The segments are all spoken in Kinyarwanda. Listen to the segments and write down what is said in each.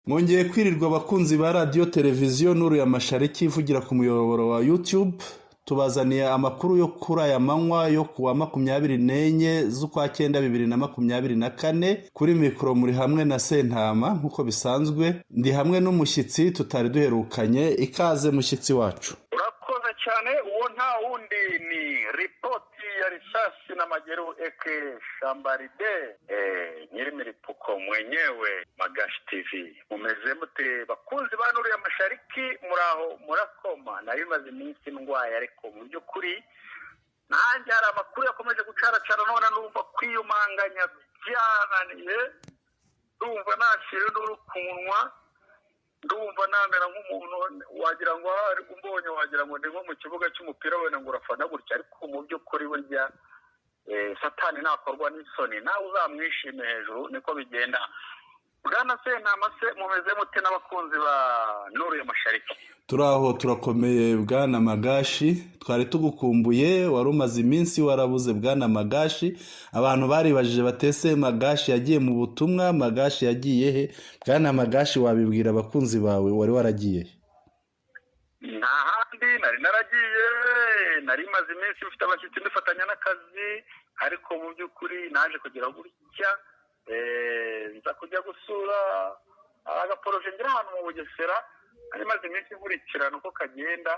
Mwongeye kwirirwa abakunzi ba Radiyo Televiziyo Nuru ya Mashariki ivugira ku muyoboro wa YouTube. Tubazaniye amakuru yo kuri aya manywa yo kuwa 24 z'ukwa cyenda 2024. Kuri mikoro muri hamwe na Sentama nk'uko bisanzwe, ndi hamwe n'umushyitsi tutari duherukanye. Ikaze, mushyitsi wacu. Urakoze cyane. Uwo nta wundi ni Ripoti ya Risasi na Majeruhi eke Shambaride, nyiri milipuko mwenyewe, Magashi TV. Mumeze mute, bakunzi ba Nuru ya Mashariki? Muraho, murakoma? Nari maze iminsi ndwaye, ariko mu by'ukuri nanjye hari amakuru yakomeje gucaracara, none numva kwiyumanganya byananiye, ndumva nashyira induru ku munwa, ndumva namera nk'umuntu wagira ngo ahari umbonye wagira ngo ndi nko mu kibuga cy'umupira, wenda ngo urafana gutya. Ariko mu by'ukuri burya satani nakorwa n'isoni, nawe uzamwishime hejuru, niko bigenda. Bwana Sentama se, mumeze mute n'abakunzi ba Nuru ya Mashariki? Turaho, turakomeye, bwana Magashi. Twari tugukumbuye, wari umaze iminsi warabuze, bwana Magashi. Abantu baribajije batese: "Magashi yagiye mu butumwa? Magashi yagiye he?" Bwana Magashi, wabibwira abakunzi bawe, wari waragiye he? Nta handi nari naragiye, nari maze iminsi mfite abashyitsi, mbifatanya n'akazi. Ariko mu by'ukuri naje kugira gutya, nza kujya gusura agaporoje ngira ahantu mu Bugesera, nari maze iminsi nkurikirana uko kagenda.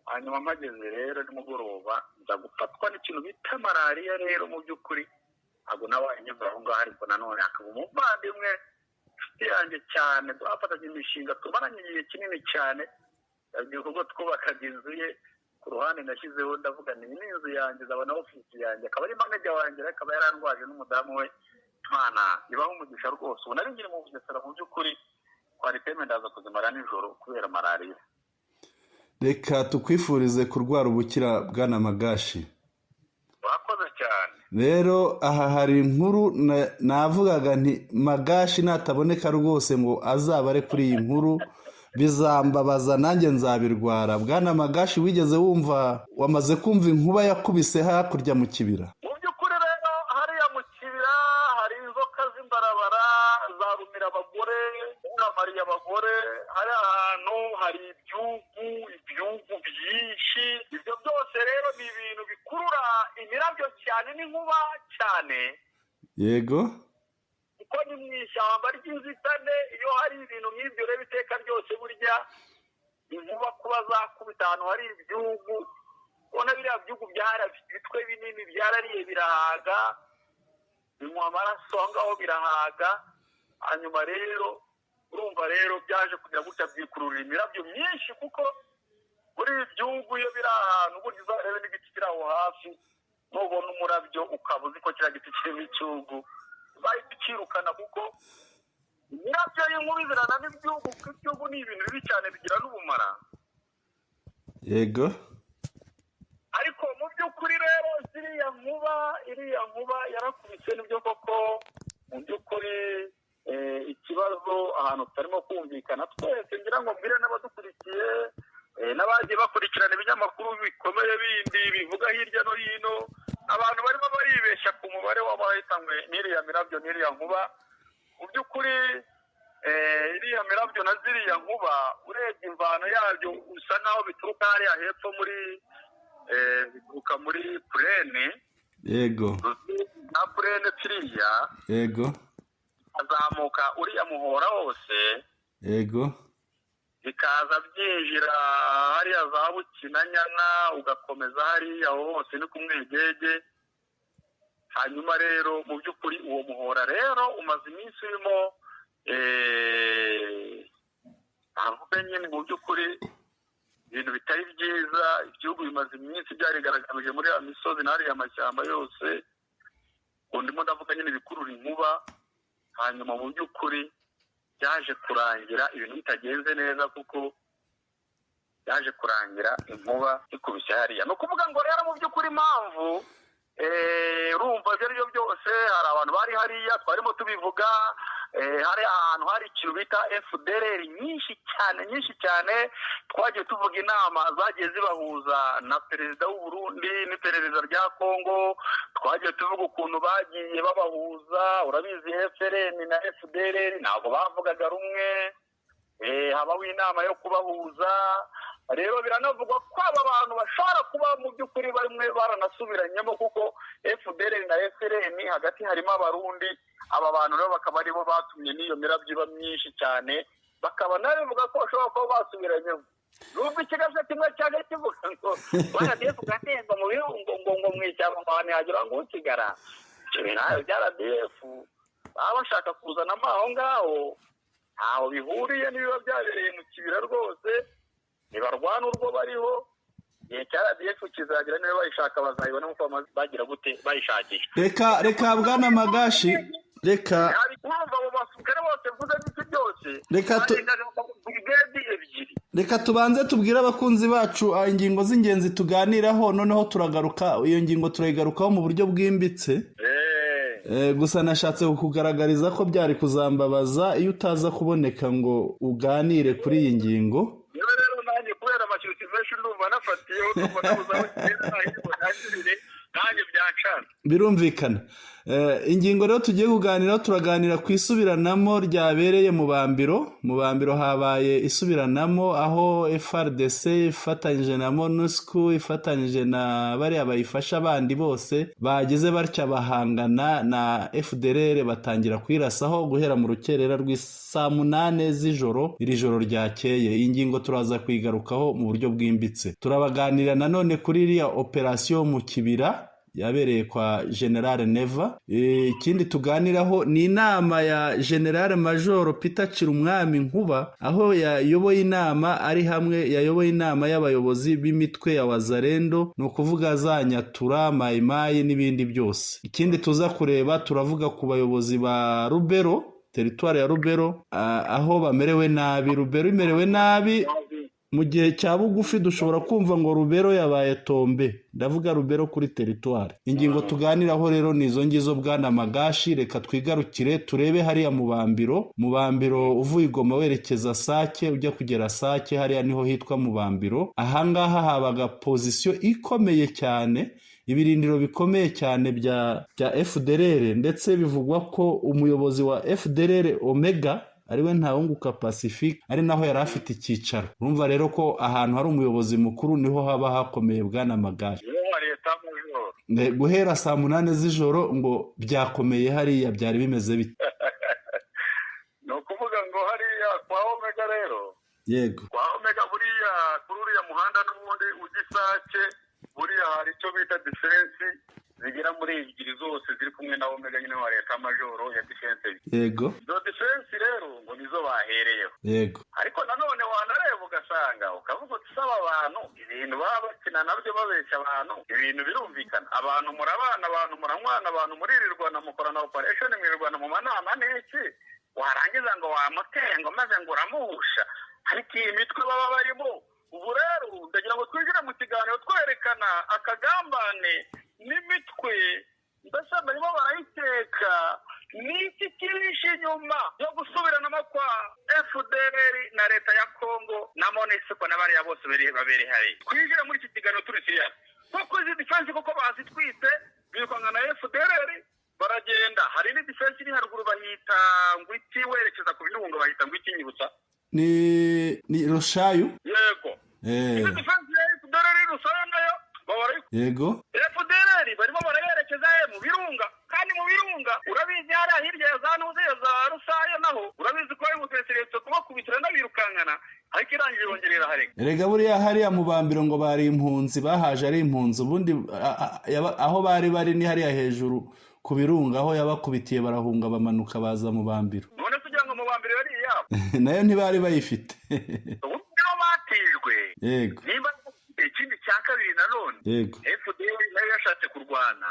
Hanyuma mpageze rero nimugoroba, nza gufatwa n'ikintu bita malariya. Rero mu by'ukuri ntabwo nabaye nyuze aho ngaho, ariko nanone hakaba umuvandimwe, inshuti yanjye cyane, twafatanya imishinga, tumaranye igihe kinini cyane. Ibikorwa twubakaga inzu ye, ku ruhande nashyizeho, ndavuga ni iyi ni inzu yanjye, nzabona ofisi yanjye, akaba ari manager wanjye, ariko akaba yarandwaje n'umudamu we. Imana ibaho umugisha rwose. Ubu nari nkiri mu Bugesera, mu by'ukuri twari teme, ndaza kuzimara nijoro kubera malariya. Reka tukwifurize kurwara ubukira, bwana Magashi. Urakoze cyane. Rero aha hari inkuru navugaga nti Magashi nataboneka rwose ngo azabare kuri iyi nkuru, bizambabaza, nanjye nzabirwara. Bwana Magashi, wigeze wumva, wamaze kumva inkuba yakubise hakurya mu kibira? Mu by'ukuri rero hariya mu kibira hari inzoka z'imbarabara zarumira abagore, zamariye abagore. Hari ahantu hari ibyugu, ibyugu byinshi. Ibyo byose rero ni ibintu bikurura imirabyo cyane n'inkuba cyane. Kuko ni mu ishyamba ry'inzitane. Iyo hari ibintu nk'ibyo rero, iteka ryose burya inkuba kuba zakubita ahantu hari ibyugu, ubona biriya byugu byarafite ibitwe binini, byarariye birahaga, binywa amaraso aho ngaho birahaga. Hanyuma rero urumva rero byaje kugira gutya byikururira imirabyo myinshi, kuko muri ibi byugu iyo biri ahantu burya uzarebe n'igiti kiri aho hafi, nubona umurabyo ukaba uzi ko kiriya giti kirimo icyugu, uzahita ukirukana, kuko imirabyo y'inkuba izirana n'ibyugu, kuko ibyugu ni ibintu bibi cyane, bigira n'ubumara. Ariko mu by'ukuri rero ziriya nkuba, iriya nkuba yarakubise nibyo koko. Mu by'ukuri ikibazo ahantu tutarimo kumvikana twese, ngira ngo mbwire n'abadukurikiye, n'abagiye bakurikirana ibinyamakuru bikomeye bindi bivuga hirya no hino, abantu barimo baribeshya ku mubare w'abahitanywe n'iriya mirabyo n'iriya nkuba. Mu by'ukuri iriya mirabyo na ziriya nkuba, urebye imvano yabyo usa naho bituruka hariya hepfo muri bituruka muri plaine na plaine kiriya, azamuka uriya muhora wose, bikaza byinjira hariya za Bukinanyana, ugakomeza hariya aho hose ni ku Mwegege. Hanyuma rero mu by'ukuri uwo muhora rero umaze iminsi urimo, navuga nyine mu by'ukuri ibintu bitari byiza. Igihugu bimaze iminsi byarigaragaje muri ya misozi n'ariya mashyamba yose, ubwo ndimo ndavuga nyine ibikurura inkuba. Hanyuma mu by'ukuri byaje kurangira ibintu bitagenze neza, kuko byaje kurangira inkuba ikubise hariya. Ni ukuvuga ngo rero mu by'ukuri impamvu, urumva ibyo ari byo byose, hari abantu bari hariya twarimo tubivuga, hari ahantu hari ikintu bita FDLR nyinshi cyane, nyinshi cyane. Twagiye tuvuga inama zagiye zibahuza na perezida w'u Burundi n'iperereza rya Congo, twagiye tuvuga ukuntu bagiye babahuza. Urabizi, FLN na FDLR ntabwo bavugaga rumwe. Habaho inama yo kubahuza. Rero biranavugwa ko aba bantu bashobora kuba mu by'ukuri bamwe baranasubiranyemo, kuko FDLR na FLN hagati harimo Abarundi. Aba bantu rero bakaba aribo batumye n'iyo mirabyo iba myinshi cyane, bakaba nabivuga ko bashobora kuba basubiranyemo. Nubwo ikigazo kimwe cyaje kivuga ngo RDF gatemba mu birungo ngo mu ishyamba ngo ahantu hagira ngo usigara, ibyo nayo bya RDF baba bashaka kuzanamo aho ngaho, ntaho bihuriye n'ibiba byabereye mu kibira rwose. Ntibarwana urwo bariho, igihe cya RDF kizagira niba bayishaka bazayibona nk'uko bagira gute bayishakisha. Reka bwana Magashi, reka urumva abo basirikare bose mvuze n'iki byose, brigade ebyiri. Reka tubanze tubwire abakunzi bacu ingingo z'ingenzi tuganiraho, noneho turagaruka iyo ngingo turayigarukaho mu buryo bwimbitse. Gusa nashatse kukugaragariza ko byari kuzambabaza iyo utaza kuboneka ngo uganire kuri iyi ngingo. Niba rero nanjye kubera amashyushyu menshi ndumva nafatiyeho, ndumva nabuze aho kigera, nahise nanjye byancana. Birumvikana. Ingingo rero tugiye kuganiraho, turaganira ku isubiranamo ryabereye mu Bambiro. Mu Bambiro habaye isubiranamo aho FARDC ifatanyije na MONUSCO, ifatanyije na bariya bayifasha bandi bose, bageze batya bahangana na FDLR, batangira kwirasaho guhera mu rukerera rw'isaa 8 z'ijoro, iri joro ryakeye. Iyi ngingo turaza kuyigarukaho mu buryo bwimbitse. Turabaganira nanone kuri iriya operasiyo mu kibira yabereye kwa General Neva. Ikindi tuganiraho ni inama ya General Major Peter Cirumwami Nkuba, aho yayoboye inama ari hamwe, yayoboye inama y'abayobozi b'imitwe ya Wazalendo, ni ukuvuga za Nyatura, Mayimayi n'ibindi byose. Ikindi tuza kureba, turavuga ku bayobozi ba Rubero, teritwari ya Rubero, aho bamerewe nabi. Rubero imerewe nabi mu gihe cya bugufi, dushobora kumva ngo Rubero yabaye tombe. Ndavuga Rubero kuri teritwari. Ingingo tuganiraho rero ni izo ngizo bwana Magashi. Reka twigarukire turebe hariya mu Bambiro. Mu Bambiro uvuye Igoma werekeza Sake, ujya kugera Sake, hariya niho hitwa mu Bambiro. Ahangaha habaga pozisiyo ikomeye cyane, ibirindiro bikomeye cyane bya FDLR, ndetse bivugwa ko umuyobozi wa FDLR Omega ariwe Ntawunguka Pacifique ari naho yari afite icyicaro. Urumva rero ko ahantu hari umuyobozi mukuru niho haba hakomeye bwana Magashi. Guhera saa 8 z'ijoro ngo byakomeye hariya, byari bimeze bite? Ni ukuvuga ngo hariya kwa Omega rero, yego, kwa Omega buriya kuri uriya muhanda n'ubundi ujya Isake, buriya hari icyo bita defense zigera muri ebyiri zose ziri kumwe na Omega nyine wa leta majoro ya defense. Yego, izo defense rero ngo nizo bahereyeho. Yego, ariko nanone wanareba ugasanga ukavuga uti saba abantu ibintu baba bakina nabyo babeshya abantu, ibintu birumvikana, abantu murabana, abantu muranywana, abantu muririrwana, mukorana operation, mwirirwana mu manama n'iki, warangiza ngo wamuteye ngo maze ngo uramuhusha. Ariko iyi mitwe baba barimo ubu rero, ndagira ngo twinjire mu kiganiro twerekana akagambane n'imitwe, mbese barimo barayiteka. N'iki kirishe inyuma yo gusubiranamo kwa FDLR na leta ya Congo na MONUSCO na bariya bose babere hari. Twinjire muri iki kiganiro turi serious, kuko izi defense koko bazitwite birukanka na FDLR baragenda. Hari ni defense iri haruguru bahita ngo iki, werekeza ku birungo bahita ngo iki, nyibutsa ni Rushayu. Yego, izi defense ya FDLR Rushayu nayo Yego, FDLR barimo barayerekeza mu birunga, kandi mu birunga urabizi hariya hirya ya za Ntuze ya za Rusayo naho urabizi ko bari kubakubitira n'abirukankana, ariko irangiye yongerera hareka. Erega buriya hariya mu Bambiro ngo bari impunzi, bahaje ari impunzi, ubundi aho bari bari ni hariya hejuru ku birunga, aho yabakubitiye barahunga bamanuka baza mu Bambiro. None kugira ngo mu Bambiro yari iyabo nayo ntibari bayifite. Ubu batijwe. Yego, niba ikindi cya kabiri nanone, yego, FDLR nayo yashatse kurwana,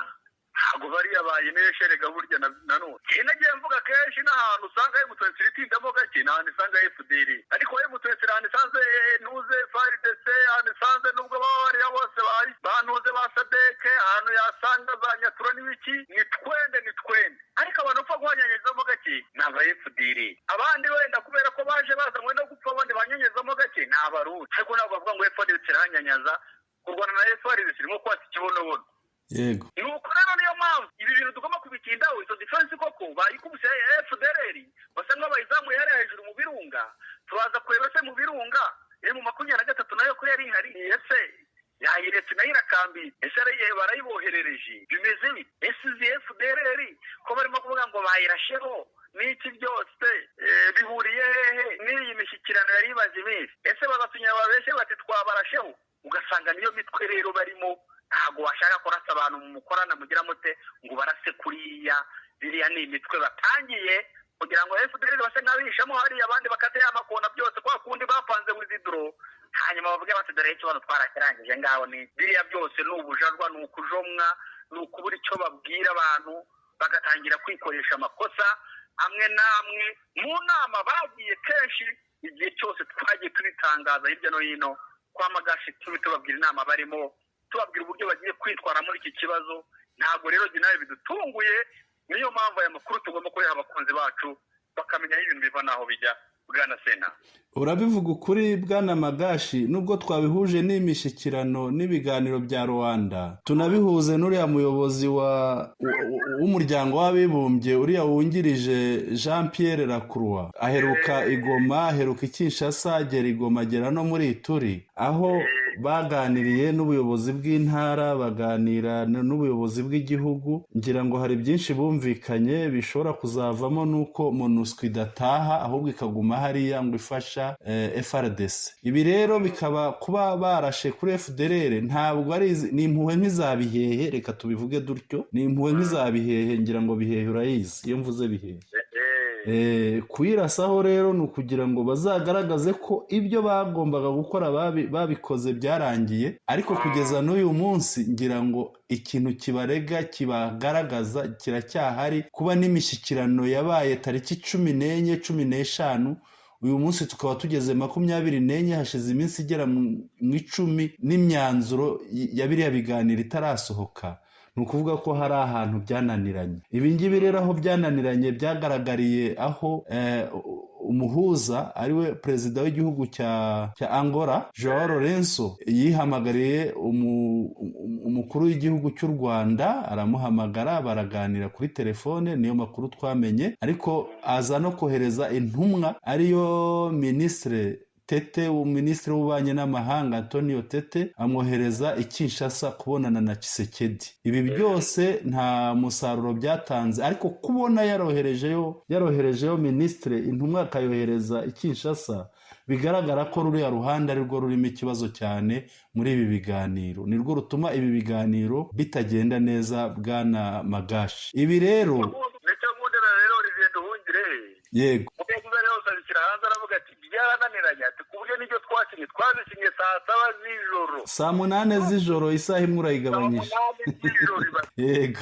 ntabwo bariya bayinesherega burya nanone. Nagiye mvuga kenshi n'ahantu usanga M23 itindamo gake, n'ahantu isanga FDLR, ariko M23 ahantu isanze Ntuze FARDC, ahantu isanze nubwo baba bariya bose bantuze ba SADC, ahantu yasanga za Nyatura n'ibiki, ni twende ni twende. Ariko abantu upfa guhanyanyezamo gake ni aba FDLR, abandi wenda kubera ko baje bazanywe no gupfa, abandi banyanyezamo gake ni Abarundi. Ariko ntabwo bavuga ngo FDLR irahanyanyaza, kurwana na FDLR irimo kwata ikibonobono. Yego. Nuko rero niyo mpamvu ibi bintu tugomba kubitindaho. Izo defense koko bayikubise FDLR, basa nkaho bayizamuye hariya hejuru mu birunga. Turaza kureba se mu birunga M23 nayo kuri yari ihari, ese yayiretse nayo irakambi, ese barayiboherereje, bimeze bite? Ese izi FDLR ko barimo kuvuga ngo bayirasheho n'iki byose, bihuriye hehe n'iyi mishyikirano yari imaze iminsi? Ese babasinya babeshye bati twabarasheho? Ugasanga niyo mitwe rero barimo. Ntabwo washaka kurasa abantu mukorana mugira mute ngo barase kuriya. Biriya ni imitwe batangiye kugira ngo FDLR base nk'abihishamo hariya, abandi bakate amakona byose kwa kundi bapanze withdraw, hanyuma bavuge bati dore ikibazo twarakirangije ngaho. Ni biriya byose ni ubujajwa, ni ukujomwa, ni ukubura icyo babwira abantu, bagatangira kwikoresha amakosa amwe n'amwe. Mu nama bagiye kenshi, igihe cyose twagiye tubitangaza hirya no hino kwa Magashi, tubi tubabwira inama barimo, tubabwira uburyo bagiye kwitwara muri iki kibazo. Ntabwo rero nawe bidutunguye. Niyo mpamvu aya makuru tugomba kuyaha abakunzi bacu, bakamenya aho ibintu biva n'aho bijya, bwana Sena. Urabivuga ukuri, bwana Magashi. Nubwo twabihuje n'imishyikirano n'ibiganiro bya Rwanda, tunabihuze n'uriya muyobozi w'umuryango w'abibumbye, uriya wungirije Jean Pierre Lacroix, aheruka i Goma, aheruka i Kinshasa, agera i Goma, agera no muri Ituri, aho baganiriye n'ubuyobozi bw'intara, baganira n'ubuyobozi bw'igihugu. Ngira ngo hari byinshi bumvikanye bishobora kuzavamo n'uko MONUSCO idataha, ahubwo ikaguma hariya ngo ifasha FARDC. Ibi rero bikaba kuba barashe kuri FDLR ntabwo ari ni impuhwe nk'izabihehe, reka tubivuge dutyo, ni impuhwe nk'izabihehe. Ngira ngo bihehe urayizi iyo mvuze bihehe. Kuyirasaho rero ni ukugira ngo bazagaragaze ko ibyo bagombaga gukora babikoze, byarangiye. Ariko kugeza n'uyu munsi ngira ngo ikintu kibarega kibagaragaza kiracyahari, kuba n'imishyikirano yabaye tariki 14, 15, uyu munsi tukaba tugeze 24, hashize iminsi igera mu 10 n'imyanzuro ya biriya biganiro itarasohoka. Ni ukuvuga ko hari ahantu byananiranye. Ibi ngibi rero aho byananiranye byagaragariye aho umuhuza, ariwe perezida w'igihugu cya Angola Joao Lorenzo, yihamagariye umukuru w'igihugu cy'u Rwanda, aramuhamagara baraganira kuri telefone, niyo makuru twamenye. Ariko aza no kohereza intumwa, ariyo minisitiri Tete, minisitiri w'ububanyi n'amahanga Antonio Tete, amwohereza i Kinshasa kubonana na Tshisekedi. Ibi byose nta musaruro byatanze, ariko kubona yaroherejeyo minisitiri, intumwa akayohereza i Kinshasa, bigaragara ko ruriya ruhande arirwo rurimo ikibazo cyane muri ibi biganiro, nirwo rutuma ibi biganiro bitagenda neza, bwana Magashi. Ibi rero yego Byarananiranye, ati ku buryo n'ibyo twasinye twabisinye saa 7 z'ijoro, saa 8 z'ijoro, isaha imwe urayigabanyije. Yego,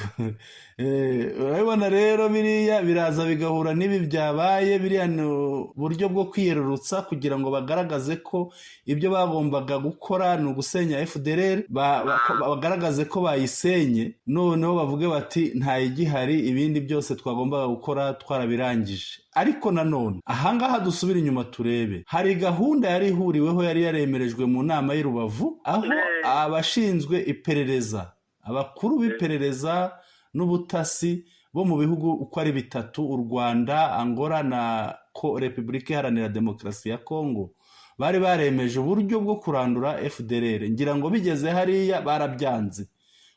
urabibona rero biriya biraza bigahura n'ibi byabaye. Biriya ni uburyo bwo kwiyerurutsa kugira ngo bagaragaze ko ibyo bagombaga gukora ni ugusenya FDLR, bagaragaze ko bayisenye, noneho bavuge bati ntayigihari, ibindi byose twagombaga gukora twarabirangije. Ariko nanone ahangaha dusubira inyuma turebe, hari gahunda yari ihuriweho, yari yaremerejwe mu nama y'i Rubavu, aho abashinzwe iperereza, abakuru b'iperereza n'ubutasi bo mu bihugu uko ari bitatu, u Rwanda, Angola na Repubulika Iharanira Demokarasi ya Kongo, bari baremeje uburyo bwo kurandura FDLR. Ngira ngo bigeze hariya barabyanze.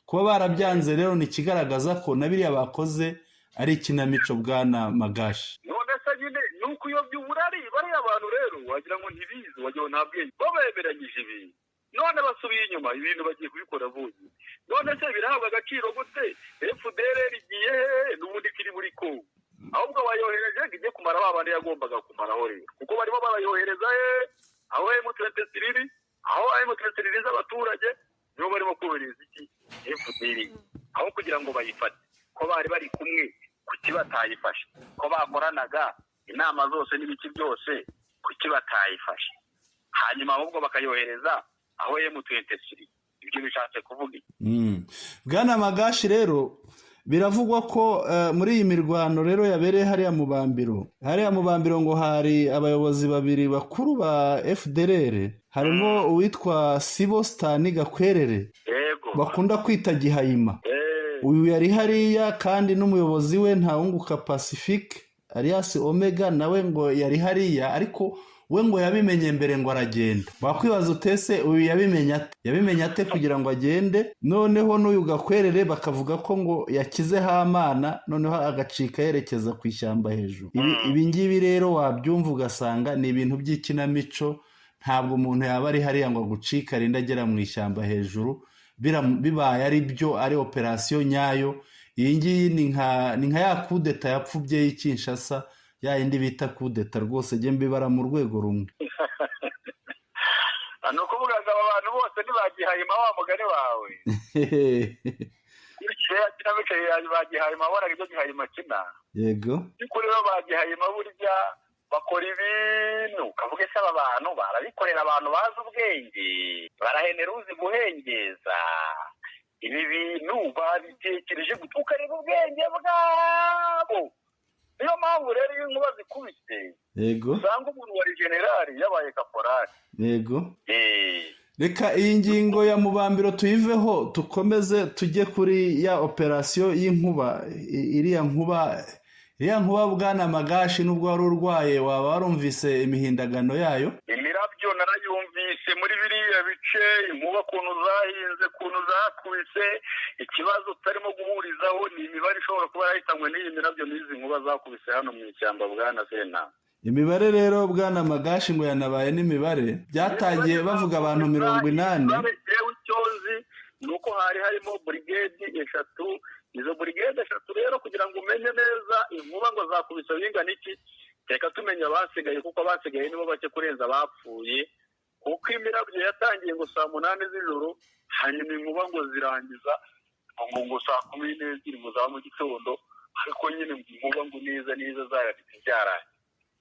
Kuba barabyanze rero ni ikigaragaza ko na biriya bakoze ari ikinamico, bwana Magashi. None se nyine ni ukuyobya uburari bariya abantu rero, wagira ngo ntibizi, wagira ngo nta bwenge, babemeranyije ibintu none basubiye inyuma, ibintu bagiye kubikora bundi. None se birahabwa agaciro gute? FDLR igiye hehe n'ubundi kiri muri Kongo? Ahubwo bayohereje ngo ijye kumara ba bandi yagombaga kumaraho rero, kuko barimo barayohereza he aho M23 iri, aho M23 z'abaturage nibo barimo kohereza iki FDLR, aho kugira ngo bayifate. Ko bari bari kumwe, kuki batayifashe? Ko bakoranaga inama zose n'ibiki byose, kuki batayifashe? Hanyuma ahubwo bakayohereza aho M23. Ibyo bishatse kuvuga iki? Bwana Magashi, rero biravugwa ko muri iyi mirwano rero yabereye hariya mu Bambiro, hariya mu Bambiro ngo hari abayobozi babiri bakuru ba FDLR, harimo uwitwa Sibo Stani Gakwerere. Yego. Bakunda kwita Gihayima. Uyu yari hariya kandi n'umuyobozi we Ntawunguka Pacifique alias Omega nawe ngo yari hariya, ariko we ngo yabimenye mbere ngo aragenda. Wakwibaza utese uyu yabimenye ate? Yabimenye ate kugira ngo agende? Noneho n'uyu Gakwerere bakavuga ko ngo yakize Hamana, noneho agacika yerekeza ku ishyamba hejuru. Ibi ngibi rero wabyumva ugasanga ni ibintu by'ikinamico. Ntabwo umuntu yaba ari hariya ngo agucike arinde agera mu ishyamba hejuru. Bibaye ari byo, ari operasiyo nyayo, iyi ngiyi ni nka ya kudeta yapfubye y'i Kinshasa, ya yindi bita kudeta rwose, jye mbibara mu rwego rumwe. Ni ukuvuga ngo aba bantu bose ntibagihayima wa mugani wawe. Nkurikije ya kinamico bagihayima, wabonaga ibyo Gihayima akina. Yego. By'ukuri rero bagihayima burya bakora ibintu ukavuga ese aba bantu barabikorera, abantu bazi ubwenge barahenera uzi guhengeza. Ibi bintu babitekereje gute? Ukareba ubwenge bwabo. Niyo mpamvu rero iyo inkuba zikubise, yego, usanga umuntu wari generali yabaye kaporali. Yego. Reka iyi ngingo ya Mubambiro tuyiveho, tukomeze tujye kuri ya operasiyo y'inkuba. Iriya nkuba, iriya nkuba bwana Magashi, nubwo wari urwaye waba warumvise imihindagano yayo? Imirabyo narayumvise muri biriya bice, inkuba ukuntu zahinze, ukuntu zakubise. Ikibazo tutarimo guhurizaho ni imibare ishobora kuba yarahitanywe n'iyi mirabyo n'izi nkuba zakubise hano mu ishyamba, bwana Sena. Imibare rero bwana Magashi ngo yanabaye n'imibare, byatangiye bavuga abantu 80. Yewe icyo nzi ni uko hari harimo burigedi 3. Izo burigede 3 rero kugira ngo umenye neza inkuba ngo zakubise bingana iki, reka tumenya abasigaye, kuko abasigaye nibo bake kurenza abapfuye. Kuko imirabyo yatangiye ngo saa 8 z'ijoro, hanyuma inkuba ngo zirangiza ngo saa 12 ngo za mu gitondo, ariko nyine inkuba ngo neza neza zarafite byarangiye.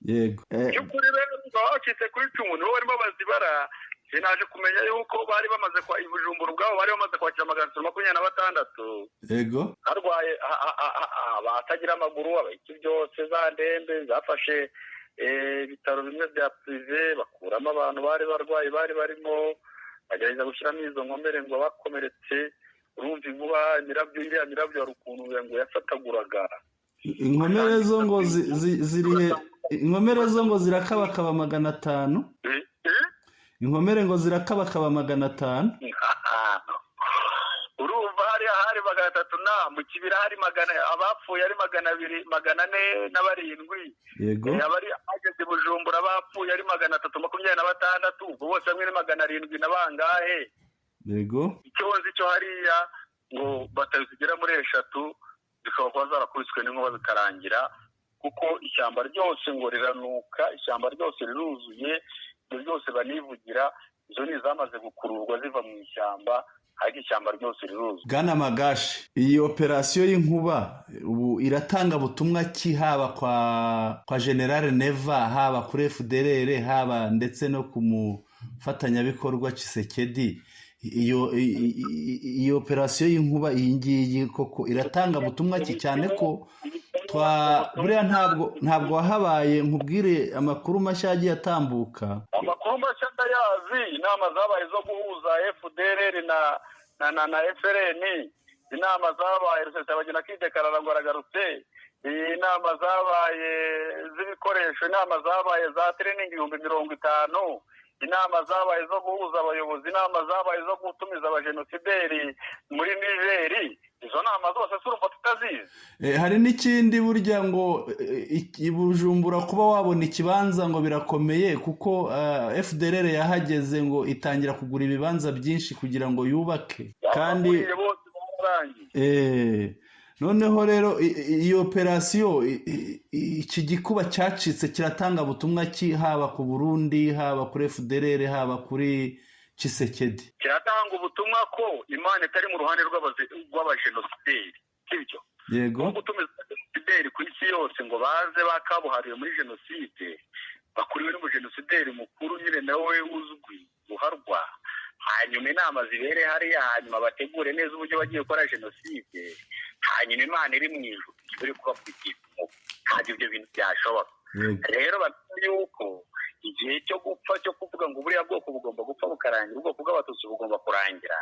Yego. By'ukuri rero bacitse kuri icumu nibo barimo bazibara. Sinaje kumenya yuko bari bamaze kwa Ibujumbura ubwabo bari bamaze kwakira 326. Yego. Harwaye abatagira amaguru, abayiki byose, za ndembe zafashe ibitaro bimwe bya prive, bakuramo abantu bari barwaye bari barimo bagerageza gushyiramo izo nkomere ngo bakomeretse. Urumva inkuba, imirabyo, iriya mirabyo hari ukuntu ngo yafataguraga inkomere zo ngo ziri inkomere zo ngo zirakabakaba 500. Inkomere ngo zirakabakaba 500. Urumva hari 300 na mu kibira hari 100, abapfuye ari 200, 407. Yego. Abari ageze Bujumbura abapfuye ari 326, ubwo bose hamwe ni 700 na bangahe. Yego. Icyo nzi cyo hariya ngo batayo zigera muri 3 zishobora kuba zarakubiswe n'inkuba zikarangira, kuko ishyamba ryose ngo riranuka, ishyamba ryose riruzuye, ibyo byose banivugira, izo ni zamaze gukururwa ziva mu ishyamba, ariko ishyamba ryose riruzuye. Bwana Magashi, iyi operasiyo y'inkuba ubu iratanga butumwa ki haba kwa General Neva, haba kuri FDLR, haba ndetse no ku mufatanyabikorwa Tshisekedi? Iyo operasiyo y'inkuba iyi ngiyi koko iratanga butumwa ki, cyane ko buriya ntabwo wahabaye nkubwire amakuru mashya yagiye atambuka? Amakuru mashya ndayazi, inama zabaye zo guhuza FDLR na FRN, inama zabaye Rusesabagina akidekarara ngo aragarutse, inama zabaye z'ibikoresho, inama zabaye za training 50,000, inama zabaye zo guhuza abayobozi, inama zabaye zo gutumiza abajenosideri muri Nigeri. Izo nama zose urumva tutazizi. Hari n'ikindi burya ngo Bujumbura kuba wabona ikibanza ngo birakomeye, kuko FDLR yahageze ngo itangira kugura ibibanza byinshi kugira ngo yubake, kandi noneho rero iyi operasiyo, iki gikuba cyacitse kiratanga butumwa ki haba ku Burundi, haba kuri FDLR, haba kuri Tshisekedi? Kiratanga ubutumwa ko Imana itari mu ruhande rw'abajenosideri, sibyo? Yego. Gutumiza abajenosideri ku isi yose ngo baze bakabuhariwe muri jenoside, bakuriwe n'umujenosideri mukuru nyine nawe uzwi uharwa, hanyuma inama zibere hariya, hanyuma bategure neza uburyo bagiye gukora jenoside, hanyuma Imana iri mu ijuru iri kubakurikiza. Ntabwo ibyo bintu byashoboka. Rero bamenye yuko Igihe cyo gupfa, cyo kuvuga ngo buriya bwoko bugomba gupfa bukarangira, ubwoko bw'Abatutsi bugomba kurangira,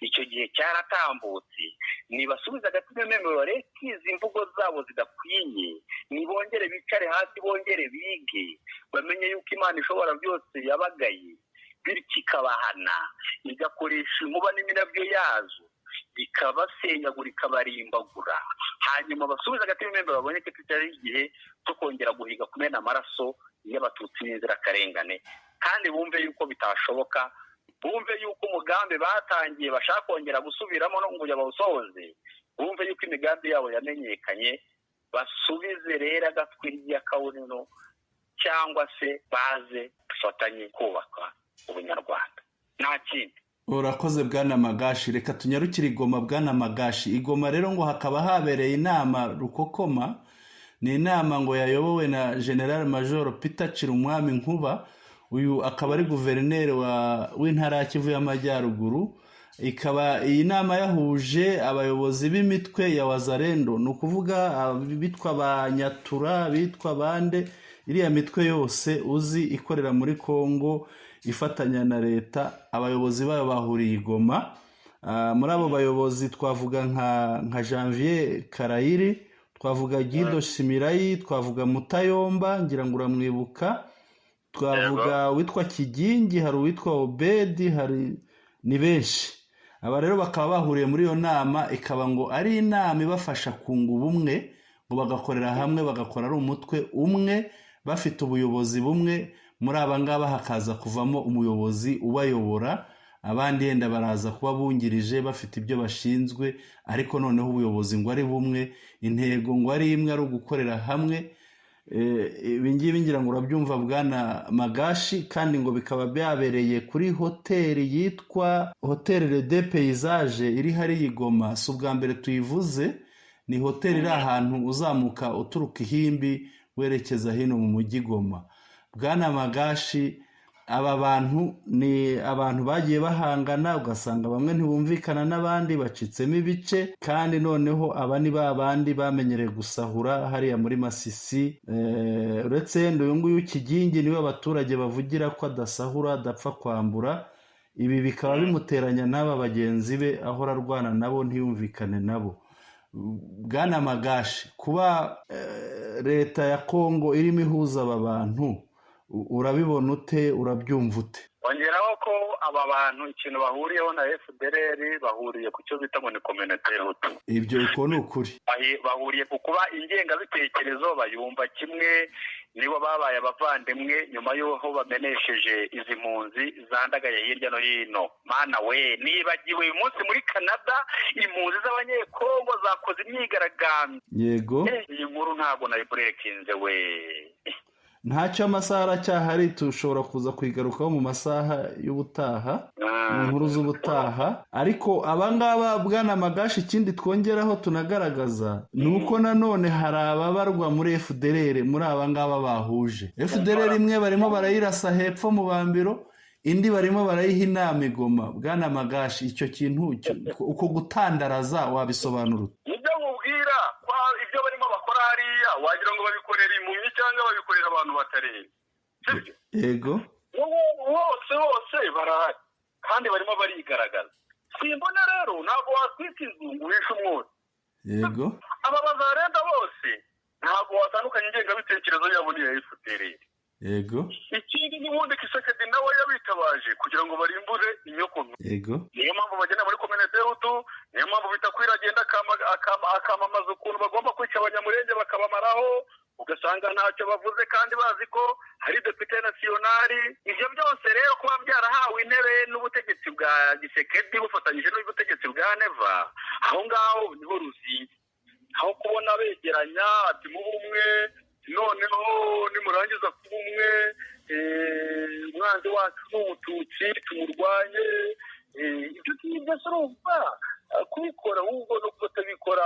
icyo gihe cyaratambutse. Nibasubize agatima memero, bareke izi mvugo zabo zidakwiye, nibongere bicare hasi, bongere bige, bamenye yuko Imana ishobora byose yabagaye, bityo ikabahana, igakoresha inkuba n'imirabyo yazo, ikabasenyagura, ikabarimbagura. Hanyuma basubize agatima memero, babone ko kitari igihe cyo kongera guhiga kumena amaraso y'Abatutsi n'inzirakarengane, kandi bumve yuko bitashoboka, bumve yuko umugambi batangiye bashaka kongera gusubiramo no ngo bawusohoze, bumve yuko imigambi yabo yamenyekanye. Basubize rero agatwi ry'akabonero, cyangwa se baze dufatanye kubaka ubunyarwanda, nta kindi. Urakoze Bwana Magashi. Reka tunyarukire Igoma. Bwana Magashi, Igoma rero ngo hakaba habereye inama rukokoma. Ni inama ngo yayobowe na General Major Peter Cirumwami Nkuba, uyu akaba ari guverineri w'intara ya Kivu y'Amajyaruguru. Ikaba iyi nama yahuje abayobozi b'imitwe ya Wazalendo, ni ukuvuga bitwa ba Nyatura, bitwa bande, iriya mitwe yose uzi ikorera muri Kongo ifatanya na leta. Abayobozi bayo bahuriye Igoma. Muri abo bayobozi twavuga nka Janvier Karayiri, twavuga Guido Shimirayi, twavuga Mutayomba, ngira ngo uramwibuka, twavuga uwitwa Kigingi, hari uwitwa Obedi, hari ni benshi. Aba rero bakaba bahuriye muri iyo nama, ikaba ngo ari inama ibafasha kunga ubumwe, ngo bagakorera hamwe, bagakora ari umutwe umwe, bafite ubuyobozi bumwe. Muri aba ngaba hakaza kuvamo umuyobozi ubayobora, abandi yenda baraza kuba bungirije bafite ibyo bashinzwe, ariko noneho ubuyobozi ngo ari bumwe, intego ngo ari imwe, ari ugukorera hamwe. Ibi ngibi ngira ngo urabyumva Bwana Magashi. Kandi ngo bikaba byabereye kuri hoteli yitwa Hoteli Le de Paysage iri hariya Igoma. Si ubwa mbere tuyivuze, ni hoteli iri ahantu uzamuka uturuka Ihimbi werekeza hino mu mujyi Goma. Bwana Magashi, aba bantu ni abantu bagiye bahangana, ugasanga bamwe ntibumvikana n'abandi, bacitsemo ibice. Kandi noneho aba ni ba bandi bamenyereye gusahura hariya muri Masisi. Uretse yenda uyu nguyu Kigingi niwe abaturage bavugira ko adasahura, adapfa kwambura. Ibi bikaba bimuteranya n'aba bagenzi be ahora arwana nabo, ntiyumvikane nabo. Bwana Magashi, kuba leta ya Kongo irimo ihuza aba bantu, urabibona ute, urabyumva ute? Ongeraho ko aba bantu ikintu bahuriyeho na FDLR, bahuriye ku cyo bita ngo ni communauté hutu. Ibyo uko ni ukuri. Bahuriye ku kuba ingengabitekerezo bayumva kimwe, nibo babaye abavandimwe nyuma y'aho bamenesheje izi mpunzi zandagaye hirya no hino. Mana we, nibagiwe uyu munsi muri Canada impunzi z'Abanyekongo zakoze imyigaragambyo. Yego. Iyi nkuru ntabwo nayiburekinze we. Ntacyo, amasaha aracyahari, tushobora kuza kuyigarukaho mu masaha y'ubutaha, mu nkuru z'ubutaha. Ariko abangaba Bwana Magashi, ikindi twongeraho tunagaragaza ni uko nanone hari ababarwa muri FDLR muri abangaba bahuje. FDLR imwe barimo barayirasa hepfo mu Bambiro, indi barimo barayiha inama Igoma. Bwana Magashi, icyo kintu uko gutandaraza wabisobanura ute? Nibyo nkubwira, ibyo barimo bakora hariya wagira ngo babikorera impumyi cyangwa babikorera abantu batareba. Sibyo? Yego. Bose bose barahari kandi barimo barigaragaza. Simbona rero, ntabwo watwika inzu ngo uhishe umwotsi. Yego. Aba bazarenda bose ntabwo watandukanya ingengabitekerezo yabo n'iya FPR. Yego. Ikindi n'ubundi Kisekedi nawe yabitabaje kugira ngo barimbure inyoko. Yego. Niyo mpamvu bagenda muri communauté hutu, niyo mpamvu Bitakwira agenda akamamaza ukuntu bagomba kwica Abanyamurenge bakabamaraho, ugasanga ntacyo bavuze kandi bazi ko hari député national. Ibyo byose rero kuba byarahawe intebe n'ubutegetsi bwa Gisekedi bufatanyije n'ubutegetsi bwa Neva, aho ngaho niho ruzingi. Aho kubona begeranya ati mube umwe, noneho nimurangiza kuba umwe, umwanzi wacu ni Umututsi, tumurwanye. Ibyo ngibyo se urumva kubikora ahubwo no kutabikora,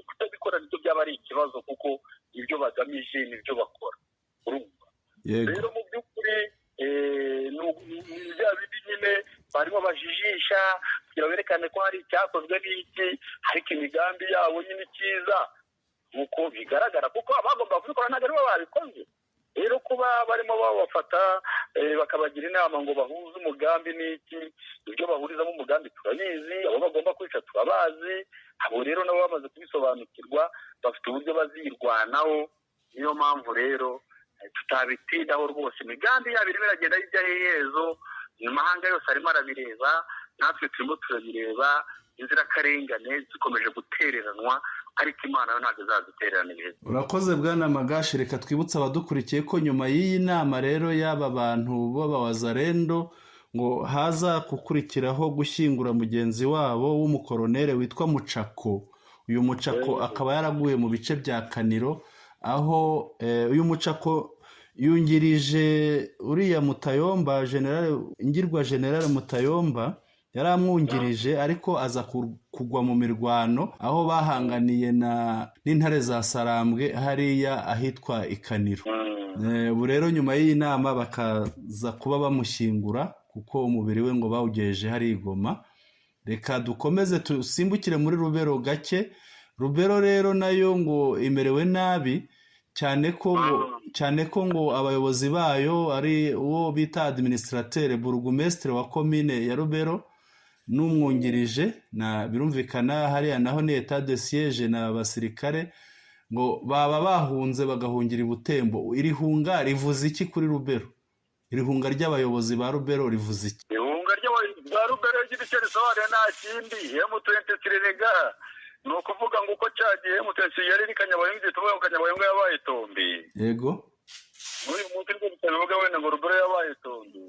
kutabikora nibyo byaba ari ikibazo, kuko ibyo bagamije nibyo bakora, urumva. Rero mu by'ukuri ni bya bindi nyine barimo bajijisha kugira berekane ko hari icyakozwe n'iki, ariko imigambi yabo nyine icyiza nk'uko bigaragara, kuko abagomba kubikora ntabwo aribo babikoze. Rero kuba barimo babafata bakabagira inama ngo bahuze umugambi n'iki, ibyo bahurizamo umugambi turabizi, abo bagomba kwica turabazi. Abo rero nabo bamaze kubisobanukirwa, bafite uburyo bazirwanaho. Niyo mpamvu rero tutabitindaho rwose. Imigambi yabo irimo iragenda ijya hehezo, amahanga yose arimo arabireba, natwe turimo turabireba. Inzirakarengane zikomeje gutereranwa, ariko Imana yo ntabwo izazitererana ibihe. Urakoze, bwana Magashi. Reka twibutse abadukurikiye ko nyuma y'iyi nama rero y'aba bantu b'abawazarendo, ngo haza gukurikiraho gushyingura mugenzi wabo w'umukoronere witwa Mucako. Uyu Mucako akaba yaraguye mu bice bya Kaniro, aho uyu Mucako yungirije uriya Mutayomba, generale, ingirwa generale Mutayomba yari amwungirije, ariko aza kugwa mu mirwano aho bahanganiye na n'intare za Sarambwe hariya ahitwa Ikaniro. Ubu rero nyuma y'iyi nama bakaza kuba bamushyingura, kuko umubiri we ngo bawugejeje hari i Goma. Reka dukomeze dusimbukire muri Rubero gake. Rubero rero nayo ngo imerewe nabi cyane, ko ngo abayobozi bayo ari uwo bita administrateur, burugumestre wa komine ya Rubero n'umwungirije, na birumvikana hariya naho ni état de siège, na abasirikare ngo baba bahunze bagahungira i Butembo. Iri hunga rivuze iki kuri Rubero? Iri hunga ry'abayobozi ba Rubero rivuze iki? Ihunga rya Rubero ry'icyo risobanuye nta kindi. M23 rega, ni ukuvuga ngo uko cyagiye M23 yari iri Kanyabayonga, tuvuga ngo Kanyabayonga yabaye tombe. N'uyu munsi nibwo tutabivuga wenda ngo Rubero yabaye tombe.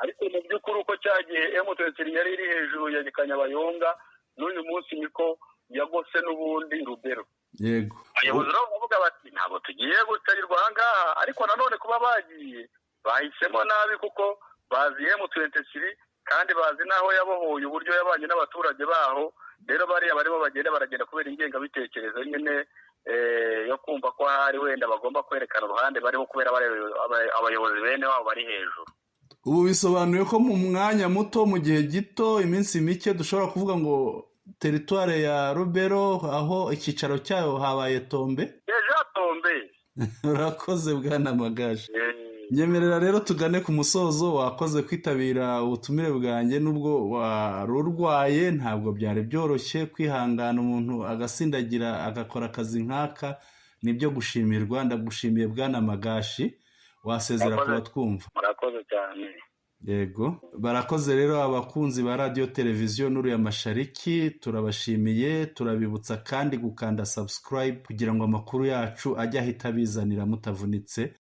Ariko mu by'ukuri uko cyagiye M23 yari iri hejuru ya Kanyabayonga, n'uyu munsi niko yagose n'ubundi Rubero. Abayobozi nabo baravuga bati: "Ntabwo tugiye gutarirwa aha ngaha." Ariko nanone kuba bagiye bahisemo nabi, kuko bazi M23 kandi bazi n'aho yabohoye, uburyo yabanye n'abaturage baho. Rero bariya barimo bagenda baragenda kubera ingengabitekerezo nyine yo kumva ko ahari wenda bagomba kwerekana uruhande bariho, kubera abayobozi bene wabo bari hejuru. Ubu bisobanuye ko mu mwanya muto, mu gihe gito, iminsi mike, dushobora kuvuga ngo territoire ya Rubero, aho icyicaro cyayo, habaye tombe. Déjà tombé. Urakoze, bwana Magaje. Nyemerera rero tugane ku musozo. Wakoze kwitabira ubutumire bwanjye nubwo wari urwaye. Ntabwo byari byoroshye kwihangana umuntu agasindagira agakora akazi nk'aka, nibyo gushimirwa. Ndagushimiye, bwana Magashi. Wasezera ku batwumva. Murakoze cyane. Yego, barakoze rero abakunzi ba Radiyo Televiziyo Nuru ya Mashariki, turabashimiye. Turabibutsa kandi gukanda subscribe kugira ngo amakuru yacu ajye ahita abizanira mutavunitse.